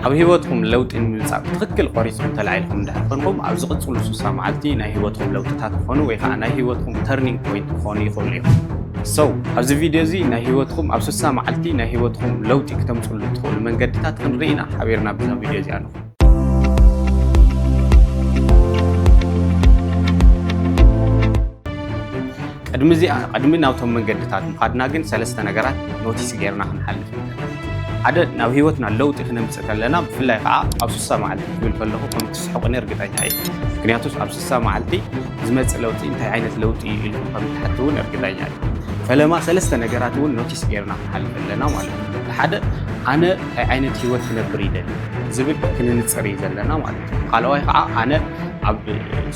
ኣብ ህይወትኩም ለውጢ ንምምጻእ ብትኽክል ቆሪጽኩም ተላዒልኩም እንድሕር ኮንኩም፣ ኣብ ዝቕጽሉ ስሳ መዓልቲ ናይ ህይወትኩም ለውጥታት ክኾኑ ወይ ከዓ ናይ ህይወትኩም ተርኒንግ ፖይንት ክኾኑ ይኽእሉ እዮም። So ኣብዚ ቪድዮ እዚ ናይ ህይወትኩም፣ ኣብ ስሳ መዓልቲ ናይ ህይወትኩም ለውጢ ክተምጽሉ እትኽእሉ መንገድታት ክንርኢ ኢና። ሓቢርና ብዛ ቪድዮ እዚኣ ንኹን። ቅድሚ እዚኣ፣ ቅድሚ ናብቶም መንገድታት ምኻድና ግን ሰለስተ ነገራት ኖቲስ ጌርና ክንሓልፍ ንደሊ። ሓደ፣ ናብ ህይወትና ለውጢ ክነምጽእ ከለና፣ ብፍላይ ከዓ ኣብ ስሳ መዓልቲ ክብል ከለኹ ከም ትስሕቑኒ እርግጠኛ እየ። ምክንያቱስ ኣብ ስሳ መዓልቲ ዝመጽእ ለውጢ እንታይ ዓይነት ለውጢ እዩ ኢልኩም ከም ትሓትውን እርግጠኛ እየ። ፈለማ ሰለስተ ነገራት እውን ኖቲስ ጌርና ክንሓልፍ ኣለና ማለት እዩ። ሓደ፣ ኣነ እንታይ ዓይነት ህይወት ክነብር ይደሊ ዝብል ክንንጽር እዩ ዘለና ማለት እዩ። ካልኣዋይ ከዓ ኣነ ኣብ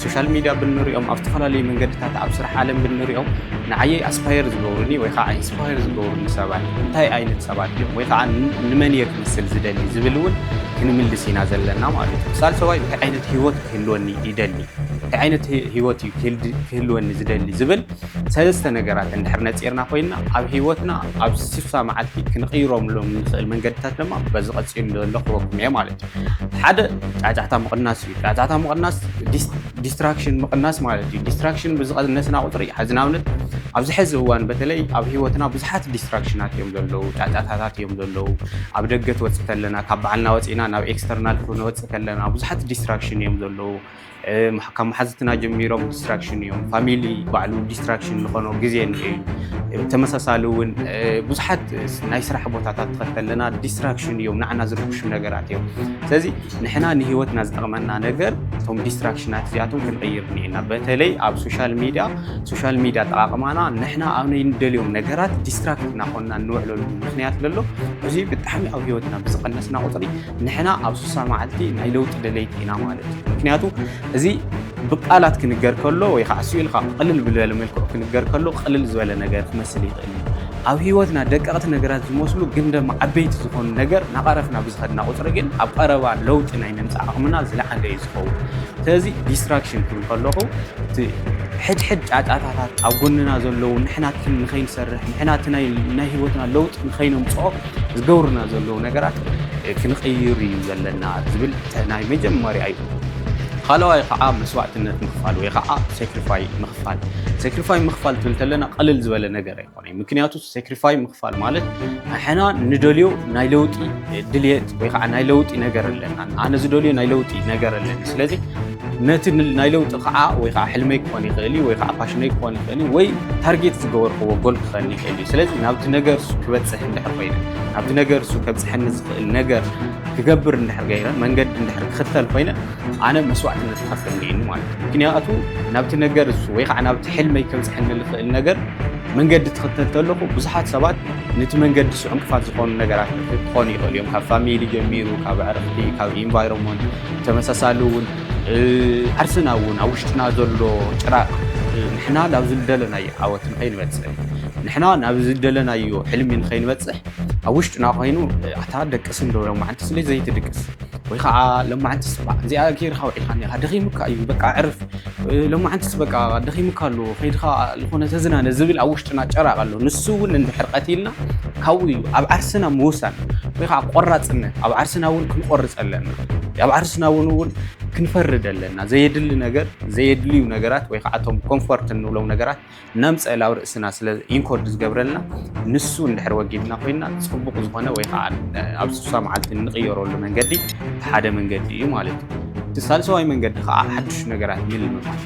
ሶሻል ሚድያ ብንሪኦም፣ ኣብ ዝተፈላለዩ መንገድታት ኣብ ስራሕ ዓለም ብንሪኦም፣ ንዓየይ ኣስፓየር ዝገብሩኒ ወይ ከዓ ኢንስፓየር ዝገብሩኒ ሰባት እንታይ ዓይነት ሰባት እዮም ወይ ከዓ ን- ንመን እየ ክመስል ዝደሊ ዝብል እውን ክንምልስ ኢና ዘለና ማለት እዩ። ሳልሰዋይ እንታይ ዓይነት ህይወት ክህልወኒ ይደሊ፣ እንታይ ዓይነት ህ- ህይወት እዩ ክህልድ- ክህልወኒ ዝደሊ ዝብል ሰለስተ ነገራት እንድሕር ነፂርና ኮይና፣ ኣብ ህይወትና ኣብ ስሳ መዓልቲ ክንቕይሮምሎም ንኽእል መንገድታት ድማ በዚ ቀፂሉ ዘሎ ክወኩም እየ ማለት እዩ። ሓደ ጫጫታ ምቕናስ እዩ። ጫጫታ ምቕናስ፣ ዲስ- ዲስትራክሽን ምቕናስ ማለት እዩ። ዲስትራክሽን ብዝቐነስና ቁፅሪ፣ ሕዚ ንኣብነት ኣብዚ ሕዚ እዋን በተለይ ኣብ ህይወትና ብዙሓት ዲስትራክሽናት እዮም ዘለዉ፣ ጫጫታታት እዮም ዘለዉ። ኣብ ደገ ትወፅእ ከለና፣ ካብ በዓልና ወፂና ናብ ኤክስተርናል ክንወፅእ ከለና ብዙሓት ዲስትራክሽን እዮም ዘለዉ። እ፣ መሓ- ካብ መሓዝትና ጀሚሮም ዲስትራክሽን እዮም። ፋሚሊ ባዕሉ ዲስትራክሽን ዝኾኖ ግዜ ንርኢ። ተመሳሳሊ እውን እ፣ ብዙሓት ናይ ስራሕ ቦታታት ትኸድ ከለና ዲስትራክሽን እዮም፣ ንዓና ዝርብሹ ነገራት እዮም። ስለዚ ንሕና ንህይወትና ዝጠቕመና ነገር እቶም ዲስትራክሽናት እዚኣቶም ክንቕይር እኒኤና። በተለይ ኣብ ሶሻል ሚድያ፣ ሶሻል ሚድያ ኣጠቓቕማና ንሕና ኣብ ናይ ንደልዮም ነገራት ዲስትራክት እናኾንና እንውዕለሉ ምኽንያት ዘሎ፣ እዚ ብጣዕሚ ኣብ ህይወትና ብዝቐነስና ቁፅሪ ንሕና ኣብ ስሳ መዓልቲ ናይ ለውጢ ደለይቲ ኢና ማለት እዩ። ምክንያቱ እዚ ብቃላት ክንገር ከሎ ወይ ከዓ ስኡ ኢልካ ቅልል ብዝበለ መልክዑ ክንገር ከሎ ቅልል ዝበለ ነገር ክመስል ይኽእል እዩ። ኣብ ህይወትና ደቀቕቲ ነገራት ዝመስሉ ግን ድማ ዓበይቲ ዝኾኑ ነገር እናቐረፍና ብዝኸድና ቁፅሪ ግን ኣብ ቀረባ ለውጢ ናይ ምምፃእ ዓቕምና ዝለዓለ እዩ ዝኸውን። ስለዚ ዲስትራክሽን ክብል ከለኹ እቲ ሕድሕድ ጫጫታታት ኣብ ጎንና ዘለዉ ንሕና ክን- ንኸይንሰርሕ ንሕና እቲ ናይ ናይ ህይወትና ለውጢ ንኸይነምፅኦ ዝገብሩና ዘለዉ ነገራት ክንቕይር እዩ ዘለና ዝብል ናይ መጀመርያ እዩ። ካልኣዋይ ከዓ መስዋዕትነት ምኽፋል ወይ ከዓ ሴክሪፋይ ምኽፋል። ሴክሪፋይ ምኽፋል ትብል ተለና ቀልል ዝበለ ነገር ኣይኮነይ። ምክንያቱ ሴክሪፋይ ምኽፋል ማለት ንሕና ንደልዮ ናይ ለውጢ ድልየት ወይ ከዓ ናይ ለውጢ ነገር ኣለና። ኣነ ዝደልዮ ናይ ለውጢ ነገር ኣለኒ። ስለዚ ነቲ ን- ናይ ለውጢ ከዓ ወይ ከዓ ሕልመይ ክኾን ይኽእል እዩ ወይ ከዓ ፓሽነይ ክኾን ይኽእል እዩ ወይ ታርጌት ዝገበርክዎ ጎል ክኸውን ይኽእል እዩ። ስለዚ ናብቲ ነገር እሱ ክበፅሕ እንድሕር ኮይነ፣ ናብቲ ነገር እሱ ከብፅሐኒ ዝኽእል ነገር ክገብር እንድሕር ገይረ፣ መንገዲ እንድሕር ክኽተል ኮይነ፣ ኣነ መስዋዕትነት ክኸፍል እኒኤኒ ማለት እዩ። ምክንያቱ ናብቲ ነገር እሱ ወይ ከዓ ናብቲ ሕልመይ ከብፅሐኒ ዝኽእል ነገር መንገዲ ትኽተል ተለኹ ብዙሓት ሰባት ነቲ መንገዲ እሱ ዕንቅፋት ዝኾኑ ነገራት ክኾኑ ይኽእሉ እዮም። ካብ ፋሚሊ ጀሚሩ፣ ካብ ዕርፍቲ፣ ካብ ኢንቫይሮንመንት፣ ተመሳሳሊ እውን እ፣ ዓርስና እውን ኣብ ውሽጥና ዘሎ ጭራቕ እ፣ ንሕና ናብ ዝደለናዮ ዓወት ንኸይንበፅሕ ንሕና ናብ ዝደለናዮ ሕልሚ ንኸይንበፅሕ ኣብ ውሽጥና ኮይኑ እ፣ ኣታ ደቅስ እንዶ ሎማዓንቲ ስለ ዘይትድቅስ ወይ ከዓ ሎማዓንትስ ባ- እዚኣ ገይርካ ውዒልካ እኒኻ ደኺሙካ እዩ በቃ ዕርፍ እ፣ ሎማዓንትስ በቃ ደኺሙካ ኣሎ ከይድካ ዝኾነ ተዝናነ ዝብል ኣብ ውሽጥና ጨራቕ ኣሎ። ንሱ እውን እንድሕር ቀቲልና ካብኡ እዩ ኣብ ዓርስና ምውሳን ወይ ከዓ ቆራፅነት ኣብ ዓርስና እውን ክንቆርፅ ኣለና። ኣብ ዓርስና እውን እውን ክንፈርድ ኣለና። ዘየድሊ ነገር ዘየድልዩ ነገራት ወይ ከዓ እቶም ኮንፎርት እንብሎም ነገራት ነምፀእ ኣብ ርእስና ስለ ኢንኮርድ ዝገብረልና ንሱ እንድሕር ወጊድና ኮይና ፅቡቕ ዝኾነ ወይ ከዓ ኣብ ስሳ መዓልቲ እንቕየረሉ መንገዲ እቲ ሓደ መንገዲ እዩ ማለት እዩ። እቲ ሳልሰዋይ መንገዲ ከዓ ሓዱሽ ነገራት ምልምማድ።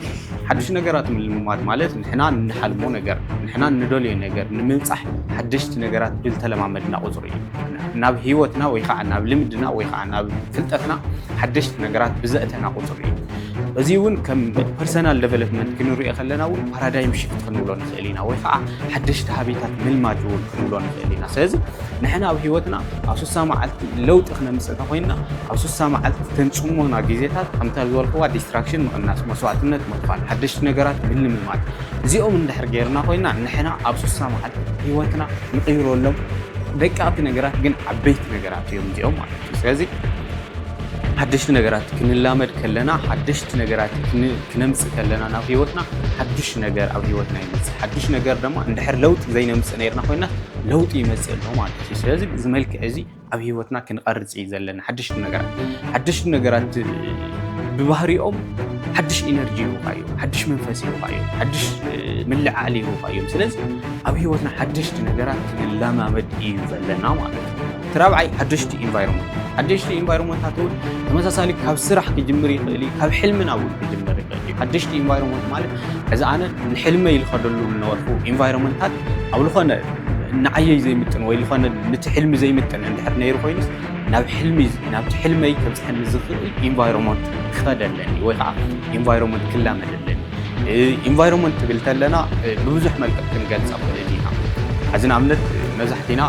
ሓዱሽ ነገራት ምልምማድ ማለት ንሕና እንሓልሞ ነገር ንሕና እንደልዮ ነገር ንምብፃሕ ሓደሽቲ ነገራት ብዝተለማመድና ቁፅሪ እዩ። ናብ ህይወትና ወይ ከዓ ናብ ልምድና ወይ ከዓ ናብ ፍልጠትና ሓደሽቲ ነገራት ብዘእተና ቁፅሪ እዩ። እዚ እውን ከም ፐርሰናል ዴቨሎፕመንት ክንሪኦ ከለና እውን ፓራዳይም ሽፍት ክንብሎ ንኽእል ኢና ወይ ከዓ ሓደሽቲ ሃቢታት ምልማድ እውን ክንብሎ ንኽእል ኢና። ስለዚ ንሕና ኣብ ህይወትና ኣብ ስሳ መዓልቲ ለውጢ ክነምፅእ እንተኮይንና ኣብ ስሳ መዓልቲ ተንፅሞና ግዜታት ከምታ ዝበልክዋ ዲስትራክሽን ምቕናስ መስዋዕትነት ምኽፋል ሓደሽቲ ነገራት ምልምማድ እዚኦም እንድሕር ገይርና ኮይና ንሕና ኣብ ስሳ መዓልቲ ህይወትና ንቕይረሎም ደቀቕቲ ነገራት ግን ዓበይቲ ነገራት እዮም እዚኦም ማለት እዩ። ስለዚ ሓደሽቲ ነገራት ክንላመድ ከለና ሓደሽቲ ነገራት ክን- ክነምፅእ ከለና ናብ ህይወትና ሓዱሽ ነገር ኣብ ህይወትና ይመፅእ። ሓዱሽ ነገር ድማ እንድሕር ለውጢ ዘይነምፅእ ነርና ኮይና ለውጢ ይመፅእ ኣሎ ማለት እዩ። ስለዚ እዚ መልክዕ እዚ ኣብ ህይወትና ክንቐርፅ እዩ ዘለና። ሓደሽቲ ነገራት ሓደሽቲ ነገራት ብባህሪኦም ሓድሽ ኢነርጂ ይህቡኻ እዮም፣ ሓድሽ መንፈስ ይህቡኻ እዮም፣ ሓድሽ ምልዕዓል ይህቡኻ እዮም። ስለዚ ኣብ ህይወትና ሓደሽቲ ነገራት ክንለማመድ እዩ ዘለና ማለት እዩ። እቲ ራብዓይ ሓደሽቲ ኢንቫይሮንመንት። ሓደሽቲ ኢንቫይሮንመንታት እውን ተመሳሳሊ ካብ ስራሕ ክጅምር ይኽእል እዩ፣ ካብ ሕልምና እውን ክጅምር ይኽእል እዩ። ሓደሽቲ ኢንቫይሮንመንት ማለት እዚ ኣነ ንሕልመይ ዝኸደሉ ዝነበርኩ ኢንቫይሮንመንታት ኣብ ዝኾነ ንዓየይ ዘይምጥን ወይ ዝኾነ ነቲ ሕልሚ ዘይምጥን እንድሕር ነይሩ ኮይኑስ ናብ ሕልሚ ናብቲ ሕልመይ ከብፅሐኒ ዝኽእል ኢንቫይሮንመንት ክኸደለኒ ወይ ከዓ ኢንቫይሮንመንት ክላመደለኒ። ኢንቫይሮንመንት ትብል ተለና ብብዙሕ መልክዕ ክንገልፃ ንኽእል ኢና። ሕዚ ንኣብነት መብዛሕቲና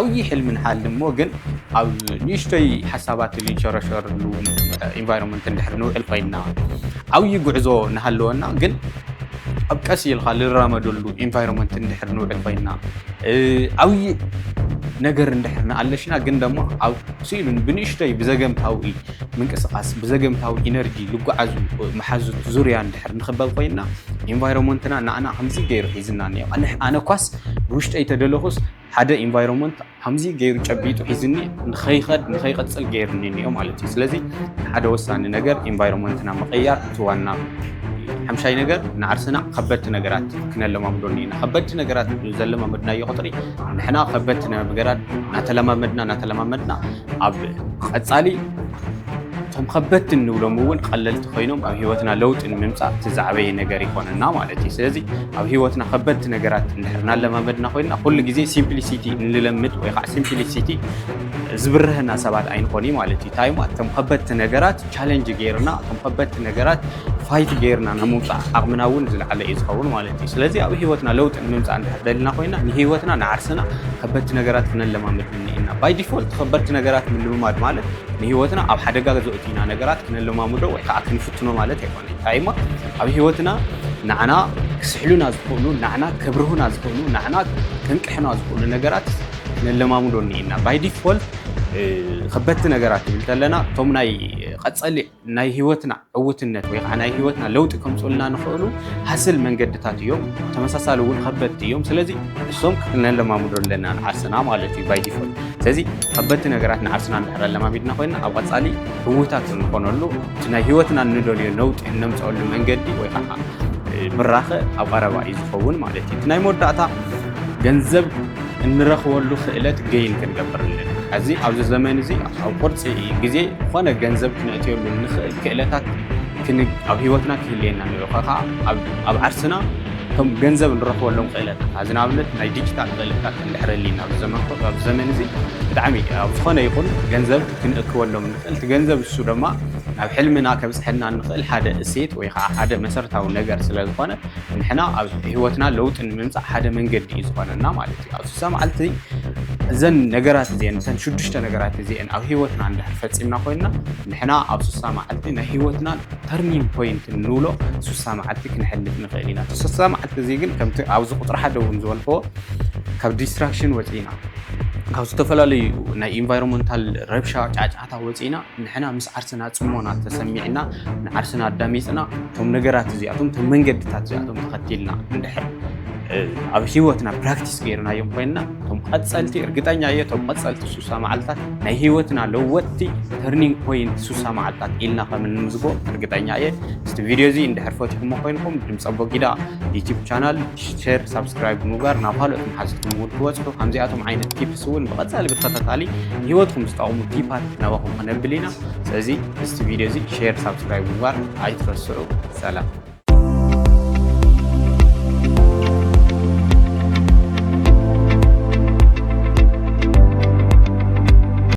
ዓብዪ ሕልሚ ንሓልም እሞ ግን ኣብ ንእሽተይ ሓሳባት ልንሸረሸርሉ ኢንቫይሮንመንት እንድሕር ንውዕል ኮይንና፣ ዓብዪ ጉዕዞ ንሃለወና ግን ኣብ ቀስ ኢልካ ልራመደሉ ኢንቫይሮንመንት እንድሕር ንውዕል ኮይንና፣ ዓብዪ ነገር እንድሕር ንኣለሽና ግን ደሞ ኣብ ስኢሉን ብንእሽተይ ብዘገምታዊ ምንቅስቃስ ብዘገምታዊ ኢነርጂ ልጓዓዙ መሓዙት ዙርያ እንድሕር ንኽበብ ኮይንና ኢንቫይሮንመንትና ንዓና ከምዚ ገይሩ ሒዝና እኒኦ። ኣነ ኳስ ብውሽጠይ ተደለኹስ ሓደ ኢንቫይሮንመንት ከምዚ ገይሩ ጨቢጡ ሒዝኒ ንኸይኸድ ንኸይቐፅል ገይሩኒ እኒኦ ማለት እዩ። ስለዚ ሓደ ወሳኒ ነገር ኢንቫይሮንመንትና ምቕያር እቲ ዋና። ሓምሻይ ነገር ንዓርስና ከበድቲ ነገራት ክነለማምዶ እኒና። ከበድቲ ነገራት ዘለማመድናዮ ቁፅሪ ንሕና ከበድቲ ነገራት እናተለማመድና እናተለማመድና ኣብ ቀፃሊ እቶም ከበድቲ እንብሎም እውን ቀለልቲ ኮይኖም ኣብ ህይወትና ለውጢ ንምምፃእ እቲ ዝዓበየ ነገር ይኾነና ማለት እዩ። ስለዚ ኣብ ህይወትና ከበድቲ ነገራት እንድሕር እናለማመድና ኮይንና ኩሉ ግዜ ሲምፕሊሲቲ እንለምድ ወይ ከዓ ሲምፕሊሲቲ ዝብርህና ሰባት ኣይንኾን ማለት እዩ። እንታይ ማለት እቶም ከበድቲ ነገራት ቻለንጅ ገይርና እቶም ከበድቲ ነገራት ፋይት ገይርና ንምውፃእ ዓቕምና እውን ዝለዓለ እዩ ዝኸውን ማለት እዩ። ስለዚ ኣብ ህይወትና ለውጢ ንምምፃእ እንድሕር ደልና ኮይና ንህይወትና ንዓርስና ከበድቲ ነገራት ክነለማምድ እኒኢና። ባይ ዲፎልት ከበድቲ ነገራት ምልምማድ ማለት ንህይወትና ኣብ ሓደጋ ዘእቱና ነገራት ክነለማምዶ ወይ ከዓ ክንፍትኖ ማለት ኣይኮነ። እንታይ እሞ ኣብ ህይወትና ንዓና ክስሕሉና ዝኽእሉ፣ ንዓና ከብርሁና ዝኽእሉ፣ ንዓና ከንቅሕና ዝኽእሉ ነገራት ክነለማምዶ እኒኢና። ባይ ዲፎልት ከበድቲ ነገራት ትብል ተለና እቶም ናይ ቀፀሊ ናይ ህይወትና ዕውትነት ወይ ከዓ ናይ ህይወትና ለውጢ ከምፅኡልና ንኽእሉ ሃስል መንገድታት እዮም። ተመሳሳሊ እውን ከበድቲ እዮም። ስለዚ እሶም ክነለማምዶ ኣለና ንዓርስና ማለት እዩ ባይ ዲፎልት። ስለዚ ከበድቲ ነገራት ንዓርስና እንድሕር ኣለማሚድና ኮይና ኣብ ቀፃሊ ዕውታት እንኾነሉ እቲ ናይ ህይወትና እንደልዮ ነውጢ እነምፀሉ መንገዲ ወይ ከዓ ብራኸ ኣብ ቀረባ እዩ ዝኸውን ማለት እዩ። እቲ ናይ መወዳእታ ገንዘብ እንረኽበሉ ክእለት ገይን ክንገብር ኣለና። እዚ ኣብዚ ዘመን እዚ ኣብ ቁርፂ ግዜ ዝኾነ ገንዘብ ክነእትየሉ እንኽእል ክእለታት ኣብ ህይወትና ክህልየና ንሪኦ። ከዓ ኣብ ዓርስና እቶም ገንዘብ ንረኽበሎም ክእለታት፣ እዚ ንኣብነት ናይ ዲጂታል ክእለታት እንድሕር ህልይና ኣብዚ ዘመን እዚ ብጣዕሚ ኣብ ዝኾነ ይኹን ገንዘብ ክንእክበሎም ንኽእል። እቲ ገንዘብ እሱ ድማ ናብ ሕልምና ከብፅሐና እንኽእል ሓደ እሴት ወይ ከዓ ሓደ መሰረታዊ ነገር ስለ ዝኾነ ንሕና ኣብ ህይወትና ለውጢ ንምምፃእ ሓደ መንገዲ እዩ ዝኾነና ማለት እዩ። ኣብ ስሳ መዓልቲ እዘን ነገራት እዚአን እተን ሽዱሽተ ነገራት እዚአን ኣብ ህይወትና እንድሕር ፈፂምና ኮይንና ንሕና ኣብ ስሳ መዓልቲ ናይ ህይወትና ተርኒንግ ፖይንት እንብሎ ስሳ መዓልቲ ክንሕልፍ ንኽእል ኢና። ስሳ መዓልቲ እዚ ግን ከምቲ ኣብዚ ቁፅሪ ሓደ እውን ዝበልክዎ ካብ ዲስትራክሽን ወፂና ካብ ዝተፈላለዩ ናይ ኢንቫይሮንመንታል ረብሻ ጫጫታ ወፂና ንሕና ምስ ዓርስና ፅሞና ተሰሚዕና ንዓርስና ኣዳሚፅና እቶም ነገራት እዚኣቶም እቶም መንገድታት እዚኣቶም ተኸቲልና እንድሕር ኣብ ህይወትና ፕራክቲስ ገይርናዮም ኮይንና እቶም ቀፀልቲ እርግጠኛ እየ እቶም ቀፀልቲ ስሳ መዓልታት ናይ ህይወትና ለወጥቲ ተርኒንግ ፖይንት ስሳ መዓልታት ኢልና ከም እንምዝጎ እርግጠኛ እየ። እስቲ ቪድዮ እዚ እንድሕር ፈቲኹሞ ኮይንኩም ድምፂ ኣቦጊዳ ዩቲብ ቻናል ሸር ሳብስክራይብ ብምግባር ናብ ካልኦት መሓዝትኩም እውን ክበፅሑ ከምዚኣቶም ዓይነት ቲፕስ እውን ብቐፃሊ ብተኸታታሊ ንህይወትኩም ዝጠቕሙ ቲፓት ናባኹም ክነብል ኢና። ስለዚ እስቲ ቪድዮ እዚ ሸር ሳብስክራይብ ምግባር ኣይትረስዑ። ሰላም።